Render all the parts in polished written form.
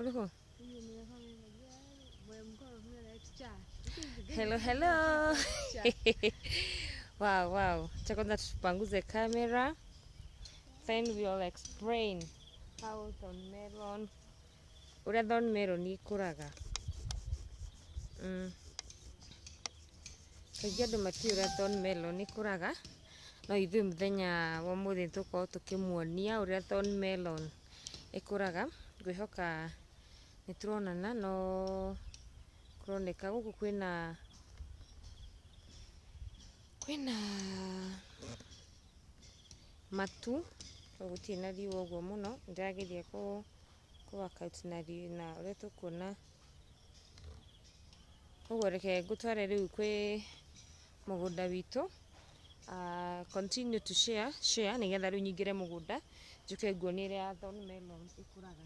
Ũrĩkũ? Hello, hello. Wow. Cha kwanza tupanguze camera. Then we will explain how thorn melon, ũrĩa thorn melon ikũraga. Kaingĩ andũ matiũĩ ũrĩa thorn melon ikũraga, no ithuĩ mũthenya wa ũmũthĩ nĩ tũgũkorwo tũkĩmuonia ũrĩa thorn melon ĩkũraga. Ngwĩhoka nĩ tũronana no kũroneka gũkũ kwĩna matu, gũtirĩ na riũa ũguo mũno. Nĩndĩrageria kũ work out na ũrĩa tũkuona. Koguo reke ngũtware rĩu kwĩ mũgũnda witũ. Continue to share, share nĩgetha rĩu nyingĩre mũgũnda njũke nguonie ũrĩa thorn melon ĩkũraga.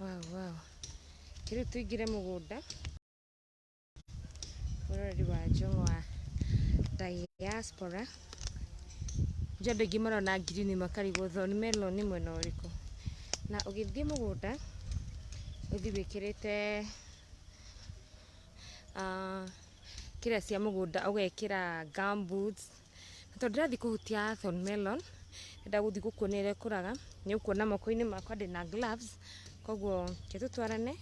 Wow, wow. Rĩu tũingĩre mũgũnda. Mũroreri wa Njũng'wa Diaspora. Njũĩ andũ aingĩ marona ngirini makarigwo thorn melon nĩ mwena ũrĩkũ. Na ũgĩthiĩ mũgũnda, ũthiĩ wĩkĩrĩte kĩrĩa cia mũgũnda ũgekĩra gumboots. Na tondũ ndĩrathiĩ kũhutia thorn melon, ndĩrenda gũthiĩ gũkuonia ũrĩa ĩkũraga, nĩ ũkuona moko-inĩ makwa ndĩna gloves, koguo reke tũtwarane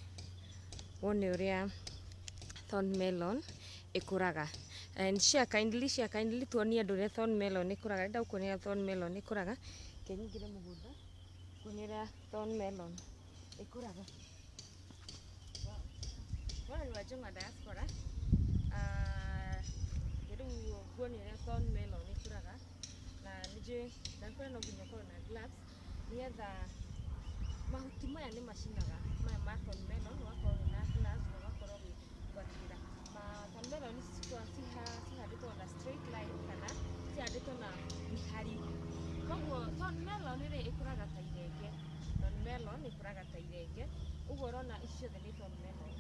wone ũrĩa thorn melon Ĩkũraga. And share kindly, share kindly, tuonie andũ ũrĩa thorn melon ĩkũraga. Ndĩrenda gũkuonia ũrĩa thorn melon ĩkũraga. Reke nyingĩre mũgũnda nguonie ũrĩa thorn melon ĩkũraga. Mwĩroreri wa Njũng'wa Diaspora, rĩu nguonie ũrĩa thorn melon ĩkũraga, na nĩ njũĩ ndakwĩra no nginya ũkorwo na gloves nĩgetha mahuti maya nĩ macinaga, maya ma thorn melon, ũgakorwo wĩna gloves na ũgakorwo ũgĩbuatĩrĩra. Thorn melon ici cikoragwo cihandĩtwo na straight line kana cihandĩtwo na mĩhari. Koguo thorn melon rĩ, ĩkũraga ta irenge. Thorn melon ĩkũraga ta irenge, ũguo ũrona ici ciothe nĩ thorn melon.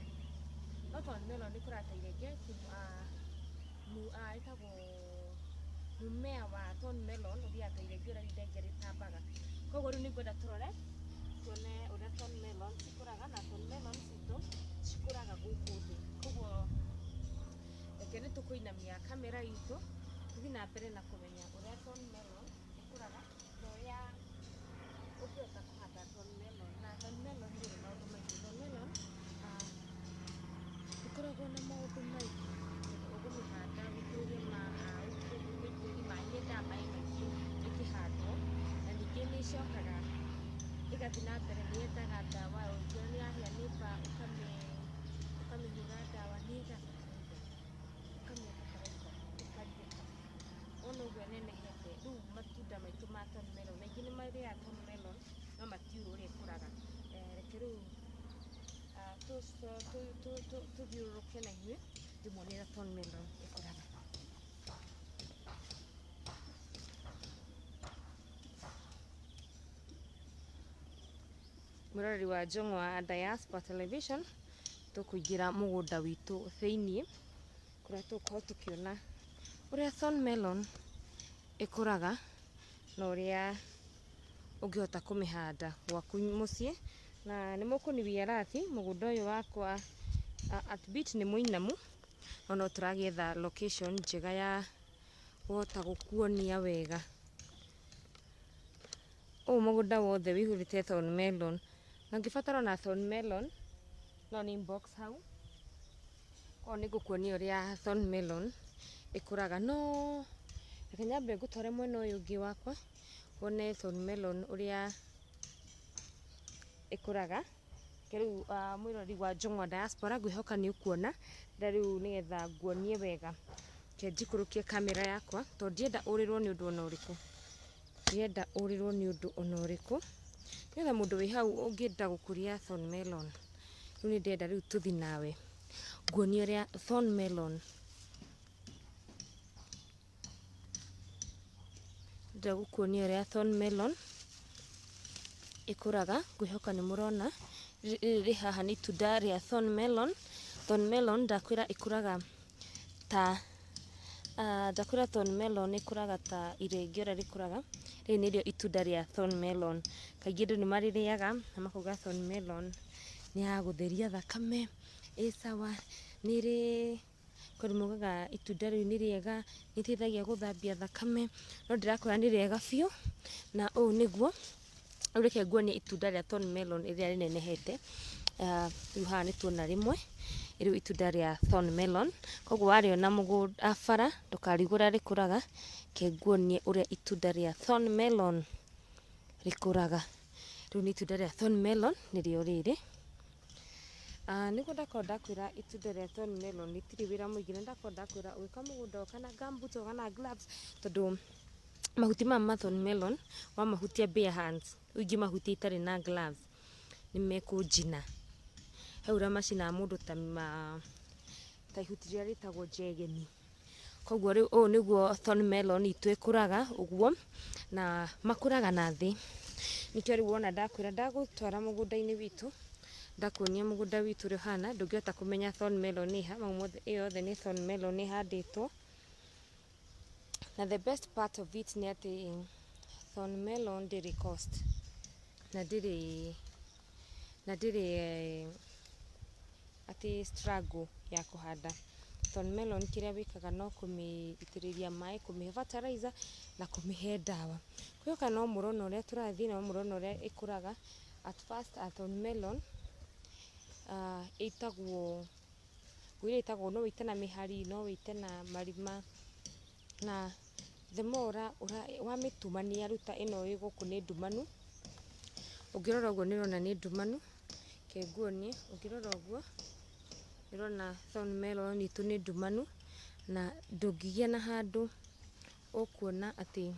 No thorn melon ĩkũraga ta irenge, ĩtagwo mũmea wa thorn melon ũthiaga ta irenge ũrĩa irenge rĩtambaga. Koguo rĩu nĩ ngwenda tũrore tuone ũrĩa thorn melon cikũraga, na thorn melon citũ cikũraga gũkũ thĩ. Koguo reke nĩ tũkũinamia kamera itũ tũthiĩ na mbere na kũmenya ũrĩa thorn melon ĩkũraga na ũrĩa ũngĩhota kũhanda thorn melon. Na thorn melon ndĩrĩ maũndũ maingĩ. Thorn melon ndĩkoragwo na maũndũ maingĩ, tondũ ũkũmĩhanda ũitĩrĩrie maĩ, nĩ yendaga maĩ maingĩ ĩkĩhandwo, na ningĩ nĩ ĩcokaga ĩgathiĩ na mbere, nĩ yendaga ndawa, ũngĩona nĩ yahĩa nĩ mbaa ũkamĩhũra ndawa, nĩ yendaga bataraitha, ũkamĩhe bataraitha ĩkarigĩka. Wona ũguo ĩnenehete, rĩu matunda maitũ ma thorn melon, aingĩ nĩ marĩaga thorn melon no matiũĩ ũrĩa ĩkũraga. Reke rĩu tũthiũrũrũke na inyuĩ ndĩmuonie ũrĩa thorn melon ĩkũraga. Mwĩroreri wa Njũng'wa Diaspora Television, tũkũingĩra mũgũnda witũ thĩiniĩ kũrĩa tũgũkorwo tũkĩona ũrĩa thorn melon ĩkũraga na ũrĩa ũngĩhota kũmĩhanda gwaku mũciĩ. Na nĩ mũkũniwia rathi, mũgũnda ũyũ wakwa at bit nĩ mũinamu, no no tũragĩetha location njega ya kũhota gũkuonia wega. Ũũ mũgũnda wothe wĩihũrĩte thorn melon, na ũngĩbatara ona thorn melon no nĩ inbox hau, koguo nĩ ngũkuonia ũrĩa thorn melon ĩkũraga. No reke nyambe ngũtware mwena ũyũ ũngĩ wakwa wone thorn melon ũrĩa ĩkũraga. Reke rĩu mwĩroreri wa Njũng'wa Diaspora, ngwĩhoka nĩ ũkuona na rĩu nĩgetha nguonie wega, reke njikũrũkie kamera yakwa tondũ ndienda ũrĩrwo nĩ ũndũ ona ũrĩkũ, ndienda ũrĩrwo nĩ ũndũ ona ũrĩkũ, nĩgetha mũndũ wĩ hau ũngĩenda gũkũria thorn melon, rĩu nĩ ndĩrenda rĩu tũthiĩ nawe nguonie ũrĩa thorn melon, ndĩrenda gũkuonia ũrĩa thorn melon ĩkũraga. Ngwĩhoka nĩ mũrona rĩrĩ rĩ haha nĩ itunda rĩa thorn melon. Thorn melon ndakwĩra ĩkũraga ta, ndakwĩra thorn melon ĩkũraga ta irenge ũrĩa rĩkũraga. Rĩrĩ nĩrĩo itunda rĩa thorn melon. Kaingĩ andũ nĩ marĩrĩaga na makauga thorn melon nĩ ya gũtheria thakame, ĩ sawa, nĩ ĩrĩ, kwĩ andũ maugaga itunda rĩu nĩ rĩega, nĩ rĩteithagia gũthambia thakame, no ndĩrakwĩra nĩ rĩega biũ, na ũũ nĩguo. Rĩu reke nguonie itunda rĩa thorn melon rĩrĩa rĩnenehete. Rĩu haha nĩ tuona rĩmwe, rĩu itunda rĩa thorn melon. Koguo warĩona mũgũnda bara ndũkarigwo ũrĩa rĩkũraga, reke nguonie ũrĩa itunda rĩa thorn melon rĩkũraga. Rĩu nĩ itunda rĩa thorn melon nĩrĩo rĩrĩ. Nĩguo ndakorwo ndakwĩra itunda rĩa thorn melon rĩtirĩ wĩra mũingĩ, na ndakorwo ndakwĩra ũgĩka mũgũnda ũka na gumboots, ũka na gloves, tondũ mahuti maya ma thorn melon wamahutia bare hands, rĩu ingĩmahutia itarĩ na gloves nĩ mekũnjina. He ũrĩa macinaga mũndũ ta ihuti rĩrĩa rĩtagwo njegeni. Koguo rĩu ũũ nĩguo thorn melon itũ ĩkũraga ũguo, na makũraga na thĩ. Nĩkĩo rĩu wona ndakwĩra ndagũtwara mũgũnda-inĩ witũ, ndakuonia mũgũnda witũ ũrĩa ũhana, ndũngĩhota kũmenya thorn melon ĩha, mau mothe, ĩyo yothe nĩ thorn melon ĩhandĩtwo. Na the best part of it nĩ atĩ thorn melon ndĩrĩ cost, na ndĩrĩ atĩ struggle ya kũhanda. Thorn melon kĩrĩa wĩkaga no kũmĩitĩrĩria maĩ, kũmĩhe fertilizer na kũmĩhe ndawa. Kwĩhoka no mũrona ũrĩa tũrathiĩ, no mũrona ũrĩa ĩkũraga. At first a thorn melon ĩtagwo Nguo iria itagwo no wĩite na mĩhari, no wĩite na marima, na the more wamĩtumania rĩu ta ĩno ĩ gũkũ nĩ ndumanu, ũngĩrora ũguo nĩ ũrona nĩ ndumanu, reke nguonie, ũngĩrora ũguo nĩ ũrona thorn melon itũ nĩ ndumanu, na ndũngĩgĩa na handũ ũkuona atĩ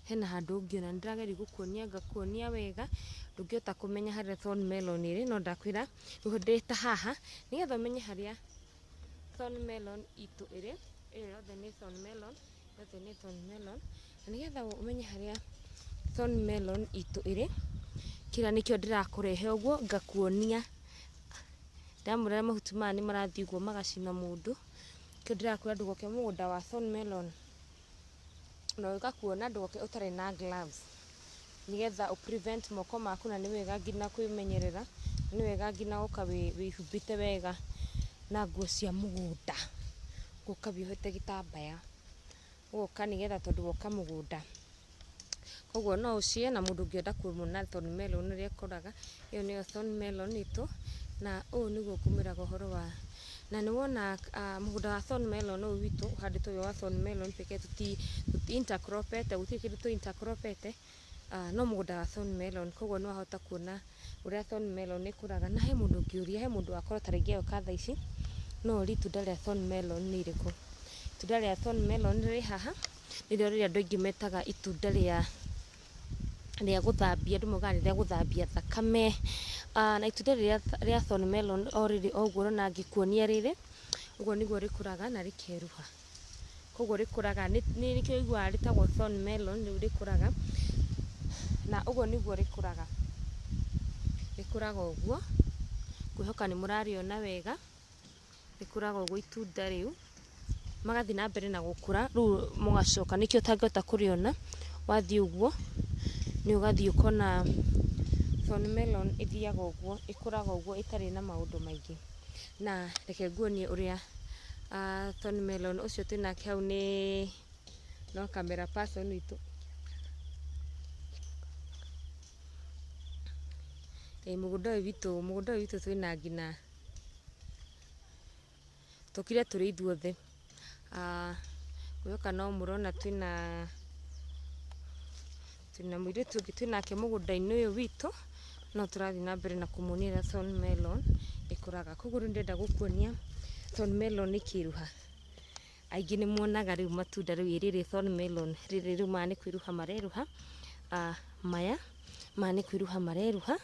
hena handũ ũngĩona. Nĩ ndĩrageria gũkuonia ngakuonia wega, ndũngĩhota kũmenya harĩa thorn melon ĩrĩ, no ndakwĩra rĩu ndĩ ta haha, nĩgetha ũmenye harĩa thorn melon itũ ĩrĩ, ĩyo yothe nĩ thorn melon, yothe nĩ thorn melon, na nĩgetha ũmenye harĩa thorn melon itũ ĩrĩ, kĩrĩa nĩkĩo ndĩrakũrehe ũguo ngakuonia. Ndamwĩra mahuti maya nĩ marathiĩ ũguo magacina mũndũ, nĩkĩo ndĩrakwĩra ndũgoke mũgũnda wa thorn melon na ũgakuona ndũgoke ũtarĩ na gloves nĩgetha ũ prevent moko maku, na nĩ wega nginya kwĩmenyerera, nĩ wega nginya gũka wĩhumbĩte wega na nguo cia mũgũnda, gũka wĩohete gĩtambaya, ũgoka nĩgetha tondũ woka mũgũnda. Koguo no ũciye na mũndũ ũngĩenda kũmona thorn melon ũrĩa ĩkũraga, ĩyo nĩyo thorn melon itũ, na ũũ nĩguo ngũmwĩraga ũhoro wa, na nĩ wona mũgũnda wa thorn melon ũyũ witũ ũhandĩtwo wĩ wa thorn melon pekee, tũti intercropete, gũtirĩ kĩndũ tũ intercropete, no mũgũnda wa thorn melon, koguo nĩ wahota kuona ũrĩa thorn melon ĩkũraga. Na he mũndũ ũngĩũria, he mũndũ wakorwo ta rĩngĩ agĩũka thaa ici, no orie itunda rĩa thorn melon nĩ irĩkũ. Itunda rĩa thorn melon rĩ haha, nĩrĩo rĩrĩa andũ aingĩ metaga itunda rĩa gũthambia, andũ maugaga nĩ rĩa gũthambia thakame. Na itunda rĩrĩa rĩa thorn melon o rĩrĩ o ũguo ũrona ngĩkuonia rĩrĩ, ũguo nĩguo rĩkũraga na rĩkeruha. Koguo rĩkũraga, nĩkĩo ũiguaga rĩtagwo thorn melon, rĩu rĩkũraga, na ũguo nĩguo rĩkũraga. Rĩkũraga ũguo, ngwĩhoka nĩ mũrarĩona wega, rĩkũraga ũguo itunda rĩu, magathiĩ na mbere na gũkũra, rĩu mũgacoka, nĩkĩo ũtangĩhota kũrĩona, wathiĩ ũguo, nĩ ũgathiĩ ũkona thorn melon ĩthiaga ũguo, ĩkũraga ũguo ĩtarĩ na maũndũ maingĩ. Na reke nguonie ũrĩa thorn melon ũcio twĩnake hau nĩ no camera person witũ. Ĩ mũgũnda ũyũ witũ, mũgũnda ũyũ witũ twĩna nginya, tũkire tũrĩ ithuothe. Ngwĩhoka no mũrona twĩna mũirĩtu ũngĩ twĩnake mũgũnda-inĩ ũyũ witũ, no tũrathiĩ na mbere na kũmuonia ũrĩa thorn melon ĩkũraga. Koguo rĩu ndĩrenda gũkuonia thorn melon ĩkĩruha. Aingĩ nĩ muonaga rĩu matunda rĩu ĩ rĩrĩ thorn melon rĩrĩ rĩu maya nĩ kwĩruha mareruha, maya, maya nĩ kwĩruha mareruha,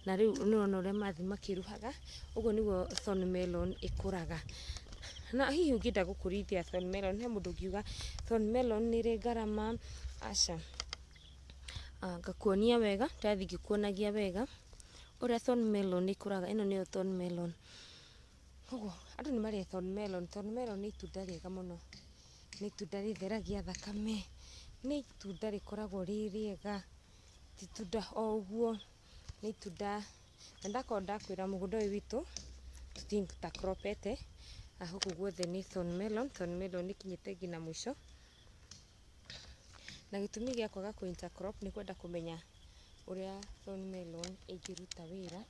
na rĩu nĩ ũrona ũrĩa marathiĩ makĩruhaga, ũguo nĩguo thorn melon ĩkũraga. Na hihi ũngĩenda gũkũrithia thorn melon, he mũndũ ũngiuga thorn melon nĩ ĩrĩ ngarama, aca. Ngakuonia wega, ndĩrathiĩ ngĩkuonagia wega ũrĩa thorn melon ĩkũraga, ĩno nĩyo thorn melon. Koguo andũ nĩ marĩe thorn melon, thorn melon nĩ itunda rĩega mũno, nĩ itunda rĩtheragia thakame, nĩ itunda rĩkoragwo rĩ rĩega, ti itunda o ũguo, nĩ itunda, na ndakorwo ndakwĩra mũgũnda ũyũ witũ tũti intercropete, na gũkũ guothe nĩ thorn melon, thorn melon ĩkinyĩte nginya mũico. Na gĩtũmi gĩa kwaga kũ intercrop nĩ kwenda kũmenya ũrĩa thorn melon ĩngĩruta wĩra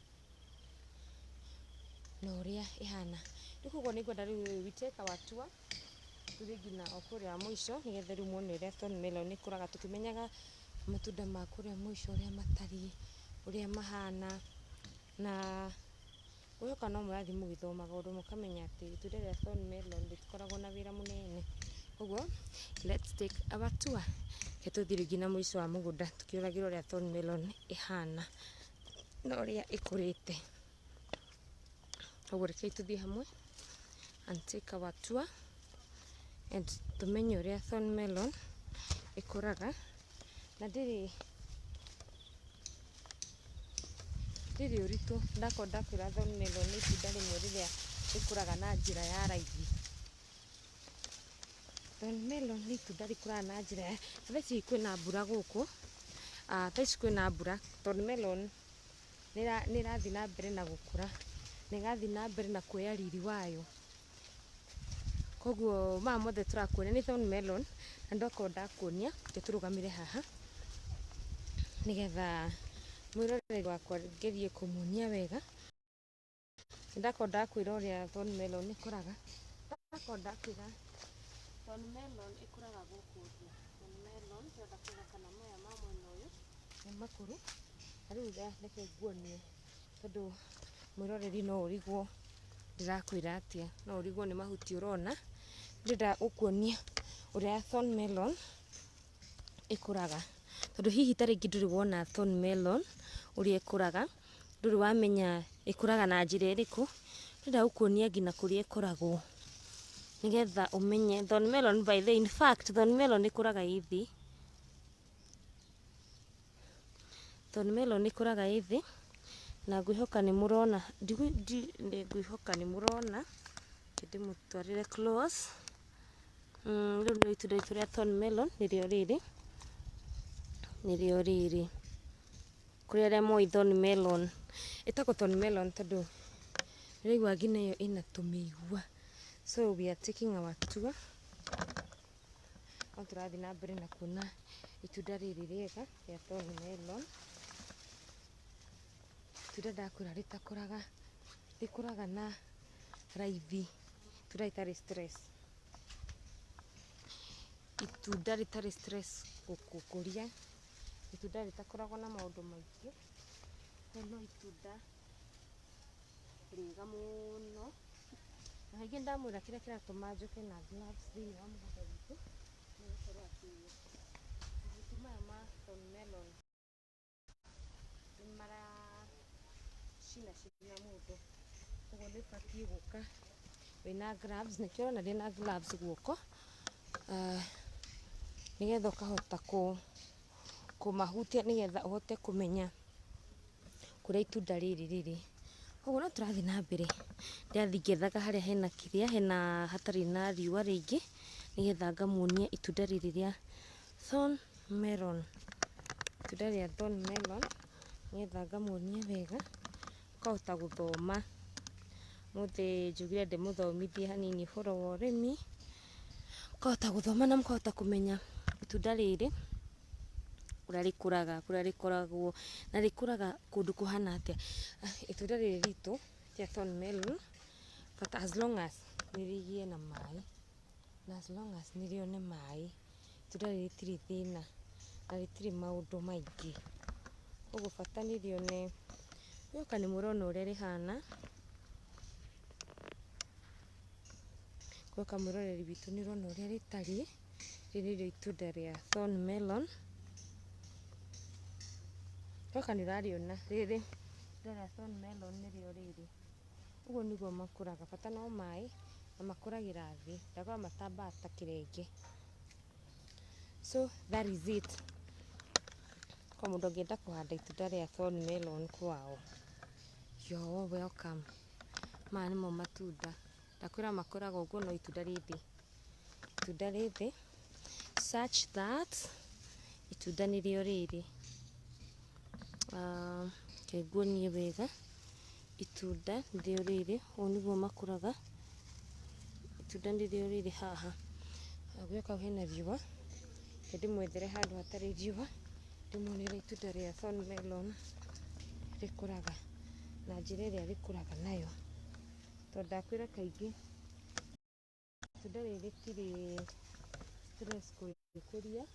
na ũrĩa ĩhana. Rĩu koguo nĩ ngwenda rĩu we take our tour tũthiĩ nginya o kũrĩa mũico nĩgetha rĩu muone ũrĩa thorn melon ĩkũraga tũkĩmenyaga matunda ma kũrĩa mũico ũrĩa matariĩ, ũrĩa mahana, na ngwĩhoka no mũrathiĩ mũgĩthomaga ũndũ mũkamenya atĩ itunda rĩa thorn melon rĩtikoragwo na wĩra mũnene. Koguo let's take our tour. Reke tũthiĩ rĩu nginya mũico wa mũgũnda tũkĩroragĩra ũrĩa thorn melon ĩhana na ũrĩa ĩkũrĩte. Koguo rekei tũthiĩ hamwe and take our tour and tũmenye ũrĩa thorn melon ĩkũraga na ndĩrĩ ũritũ. Ndakorwo ndakwĩra thorn melon nĩ itunda rĩmwe rĩrĩa rĩkũraga na njĩra ya raithi. Thorn melon nĩ itunda rĩkũraga na njĩra ya, thaa ici kwĩna mbura gũkũ, thaa ici kwĩna mbura, thorn melon nĩ ĩrathiĩ na mbere na gũkũra, na ĩgathiĩ na mbere na kuoya riri wayo. Koguo maya mothe tũrakuonia nĩ thorn melon, na ndokorwo ndakuonia, reke tũrũgamĩre haha nĩgetha mwĩroreri wakwa ngerie kũmuonia wega. Nĩndakorwo ndakwĩra ũrĩa thorn melon ĩkũraga. Ndakorwo ndakwĩra thorn melon ĩkũraga gũkũ thĩ. Thorn melon ndĩrenda kuona kana maya ma mwena ũyũ nĩ makũrũ. Na rĩu reke nguonie tondũ mwĩroreri no ũrigwo ndĩrakwĩra atĩa, no ũrigwo nĩ mahuti ũrona. Ndĩrenda gũkuonia ũrĩa thorn melon ĩkũraga, tondũ hihi ta rĩngĩ ndũrĩ wona thorn melon ũrĩa ĩkũraga, ndũrĩ wamenya ĩkũraga na njĩra ĩrĩkũ. Ndĩrenda gũkuonia nginya kũrĩa ĩkũragwo nĩgetha ũmenye. Thorn melon by the way, in fact thorn melon ĩkũraga ĩ thĩ. Thorn melon ĩkũraga ĩ thĩ, na ngwĩhoka nĩ mũrona, ngwĩhoka nĩ mũrona, reke ndĩmũtwarĩre close. Rĩu nĩ itunda ritũ rĩa thorn melon nĩrĩo rĩrĩ, nĩrĩo rĩrĩ. Kũrĩ arĩa moĩ thorn melon, ĩtagwo thorn melon tondũ nĩũraigua nginya ĩyo ĩna tũmĩigua. So we are taking our tour, no tũrathiĩ na mbere na kuona itunda rĩrĩ rĩega rĩa thorn melon. Itunda ndakwĩra rĩtakũraga, rĩkũraga na raithi, itunda rĩtarĩ stress. Itunda rĩtarĩ stress gũkũria, itunda rĩtakoragwo na maũndũ maingĩ, no itunda rĩega mũno. Na kaingĩ nĩndamwĩra kĩrĩa kĩratũma njũke na gloves thĩinĩ wa mũgũnda witũ, nĩ gũkorwo atĩ mahuti maya ma thorn melon nĩ maracinacina mũndũ, koguo nĩ ũbatiĩ gũka wĩna gloves, nĩkĩo ũrona ndĩna gloves guoko, nĩgetha ũkahota kũmahutia nĩgetha ũhote kũmenya kũrĩa itunda rĩrĩ rĩrĩ. Koguo no tũrathiĩ na mbere, ndĩrathiĩ ngĩethaga harĩa hena kĩrĩa, hena hatarĩ na riũa rĩingĩ, nĩgetha ngamuonia itunda rĩrĩ rĩa thorn melon. Itunda rĩa thorn melon, nĩgetha ngamuonia wega, mũkahota gũthoma. Ũmũthĩ njugire ndĩmũthomithie hanini ũhoro wa ũrĩmi, mũkahota gũthoma na mũkahota kũmenya itunda rĩrĩ ũrĩa rĩkũraga, kũrĩa rĩkoragwo, na rĩkũraga kũndũ kũhana atĩa. Itunda rĩrĩ ritũ rĩa thorn melon, but as long as nĩ rĩgĩe na maĩ, na as long as nĩ rĩone maĩ, itunda rĩrĩ rĩtirĩ thĩna na rĩtirĩ maũndũ maingĩ. Koguo bata nĩ rĩone, ngwĩhoka nĩ mũrona ũrĩa rĩhana, ngwĩhoka mwĩroreri witũ nĩ ũrona ũrĩa rĩtariĩ, rĩrĩ nĩrĩo itunda rĩa thorn melon. Ngwĩhoka nĩ ũrarĩona rĩrĩ, itunda rĩa thorn melon nĩrĩo rĩrĩ. Ũguo nĩguo makũraga, bata no maĩ na makũragĩra thĩ, ndakwĩra matambaga ta kĩrenge. So that is it. Kwa mũndũ ũngĩenda kũhanda itunda rĩa thorn melon kwao, you're all welcome. Maya nĩmo matunda, ndakwĩra makũraga ũguo no itunda rĩ thĩ. Itunda rĩ thĩ such that itunda nĩrĩo rĩrĩ. Reke nguonie wega, itunda nĩrĩo rĩrĩ, ũũ nĩguo makũraga, itunda nĩrĩo rĩrĩ haha. Ngwĩhoka hau hena riũa, reke ndĩmwethere handũ hatarĩ riũa, ndĩmuonie ũrĩa itunda rĩa thorn melon rĩkũraga na njĩra ĩrĩa rĩkũraga nayo. Tondũ ndakwĩra kaingĩ itunda rĩrĩ rĩtirĩ stress kũrĩkũria.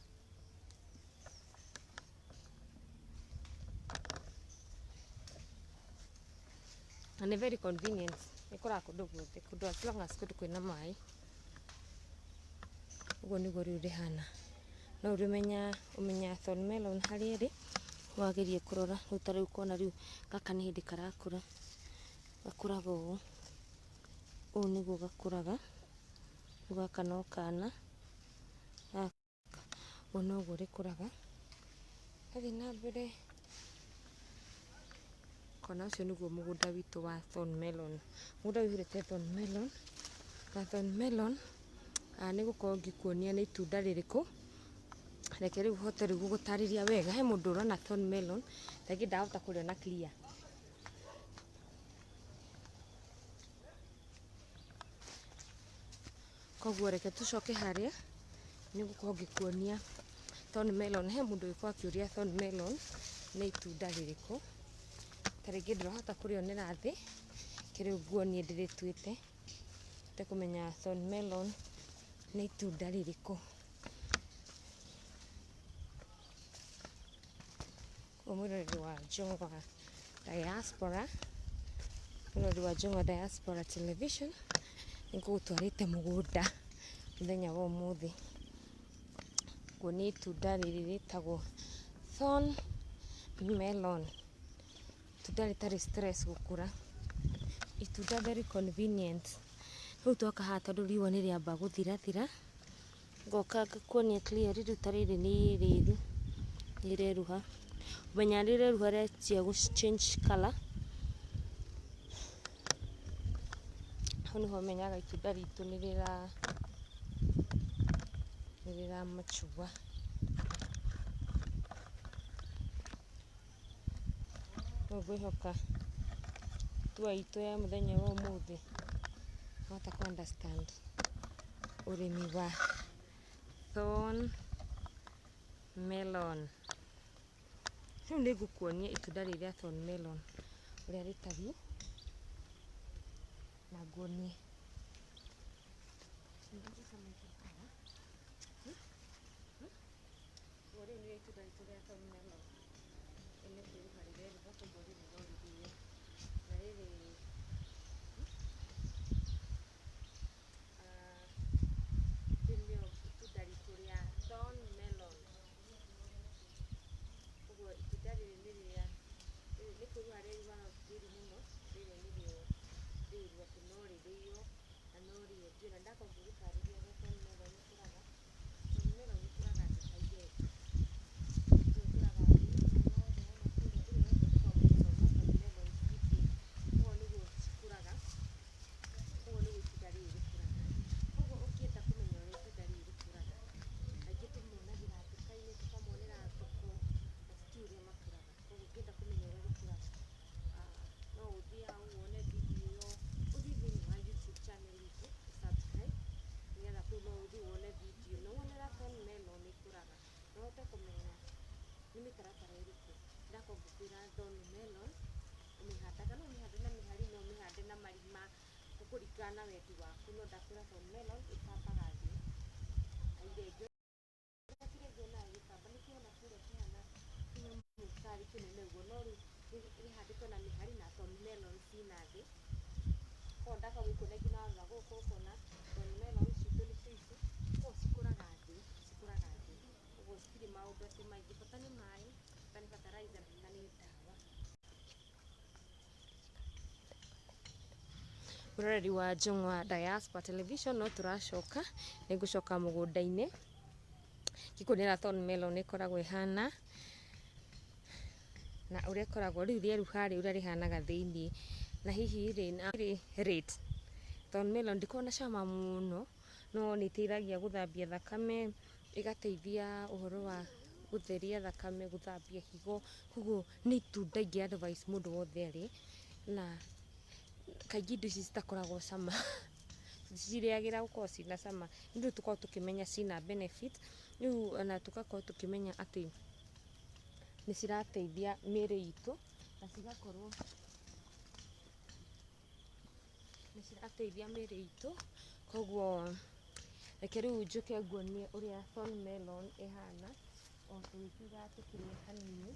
Na nĩ very convenient, rĩkũraga kũndũ guothe, kũndũ as long as kũndũ kwĩna maĩ. Ũguo nĩguo rĩu rĩhana. No ũrĩmenya ũmenya thorn melon harĩa ĩrĩ, wageria kũrora, rĩu ta rĩu ũkona rĩu gaka nĩ hĩndĩ karakũra, gakũraga ũũ, ũũ nĩguo gakũraga, rĩu gaka no kana, gaka, ũguo noguo rĩkũraga. Ndathiĩ na mbere kona ũcio nĩguo mũgũnda witũ wa thorn melon. Mũgũnda ũihũrĩte thorn melon, na thorn melon nĩ gũkorwo ngĩkuonia nĩ itunda rĩrĩkũ. Reke rĩu hote rĩu gũgũtarĩria wega. He mũndũ ũrona thorn melon, rĩngĩ ndahota kũrĩona clear. Koguo reke tũcoke harĩa, nĩ gũkorwo ngĩkuonia thorn melon. He mũndũ ũngĩkorwo akĩũria thorn melon nĩ itunda rĩrĩkũ. Ta rĩngĩ ndũrahota kũrĩonera thĩ, reke Reke rĩu nguonie ndĩrĩtuĩte, ũhote kũmenya thorn melon nĩ itunda rĩrĩkũ. Koguo mwĩroreri wa Njũng'wa Diaspora, mwĩroreri wa Njũng'wa Diaspora Television, nĩngũgũtwarĩte mũgũnda mũthenya wa ũmũthĩ. Nguonie itunda rĩrĩ rĩtagwo thorn melon, itunda rĩtarĩ stress gũkũra, itunda very convenient. Rĩu twoka haha tondũ riũa nĩrĩamba gũthirathira, ngoka ngakuonia clearly, rĩu ta rĩrĩ nĩ rĩru, nĩrĩeruha. Ũmenyaga rĩreruha rĩanjia gũ change colour, hau nĩho ũmenyaga itunda ritũ nĩrĩra mature. Rĩu ngwĩhoka tour itũ ya mũthenya wa ũmũthĩ wahota kũ understand ũrĩmi wa thorn melon. Rĩu nĩngũkuonia itunda rĩrĩ rĩa thorn melon ũrĩa rĩtariĩ na nguonie. Koguo rĩu nĩrĩo itunda ritũ rĩa thorn melon. Rĩu nĩ kwĩruha rĩreruha koguo rĩrĩ no rĩrĩo. Na rĩrĩ rĩrĩ nĩrĩo itunda ritũ rĩa thorn melon. Koguo itunda rĩrĩ nĩ rĩrĩa nĩ kwĩruha rĩeruha no ti rĩru mũno, rĩrĩ nĩrĩo rĩru atĩ no rĩrĩo na no rĩendio. Na ndakorwo ngĩgũtarĩria ũrĩa thorn melon ĩkũraga, thorn melon ĩkũraga thĩ ta irenge. Ĩkũraga thĩ yothe wona kũrĩa ĩrĩa yothe ĩtagwo melon no thorn melon citirĩ. Ũguo nĩguo cikũraga, ũguo nĩguo itunda rĩrĩ rĩkũraga. Koguo ũngĩenda kũmenya ũrĩa itunda rĩrĩ rĩkũraga, kaingĩ tũmonagĩra nduka-inĩ, tũkamonera thoko na tũtiũĩ ũrĩa makũraga. Koguo ũngĩenda kũmenya ũrĩa rĩkũraga, no ũthiĩ hau wone video ĩyo, ũthiĩ thĩiniĩ wa YouTube channel itũ, ũ subscribe nĩgetha kũu no ũthiĩ wone video na wone ũrĩa thorn melon ĩkũraga na ũhote kũmenya nĩ mĩtaratara ĩrĩkũ. Ndakorwo ngĩkwĩra thorn melon ũmĩhandaga, no ũmĩhande na mĩhari, no ũmĩhande na marima, gũkũringana na wendi waku, no ndakwĩra thorn melon ĩtambaga thĩ ta irenge. Ũrĩa kĩrenge onaga gĩgĩtamba nĩkĩo wona kĩrĩa kĩhana kĩnyamũ tarĩ kĩnene ũguo, no rĩu rĩhandĩtwo na mĩhari na thorn melon ciĩna thĩ. Koguo ndakorwo ngĩkuonia nginya warora gũkũ ũkona thorn melon citũ nĩcio ici, koguo cikũraga thĩ, cikũraga thĩ. Ũguo citirĩ maũndũ atĩ maingĩ, bata nĩ maĩ, bata nĩ fertilizer na bata nĩ ndawa. Mwĩroreri wa Njũng'wa Diaspora Television no tũracoka, nĩngũcoka mũgũnda-inĩ ngĩkuonia ũrĩa thorn melon ĩkoragwo ĩhana na ũrĩa ĩkoragwo rĩu rĩeruha rĩ ũrĩa rĩhanaga thĩiniĩ. Na hihi rĩ rate thorn melon ndĩkoragwo na cama mũno no nĩ ĩteithagia gũthambia thakame, ĩgateithia ũhoro wa gũtheria thakame, gũthambia higo, koguo nĩ itunda ingĩ advice mũndũ wothe arĩe na kaingĩ indo ici citakoragwo cama tũticirĩagĩra gũkorwo ciĩna cama, nĩ ũndũ tũkoragwo tũkĩmenya ciĩna benefit, rĩu ona tũgakorwo tũkĩmenya atĩ nĩ cirateithia mĩĩrĩ itũ na cigakorwo nĩ cirateithia mĩĩrĩ itũ, koguo reke rĩu njũke nguonie ũrĩa thorn melon ĩhana o tũgĩkiugaga tũkĩrĩe hanini.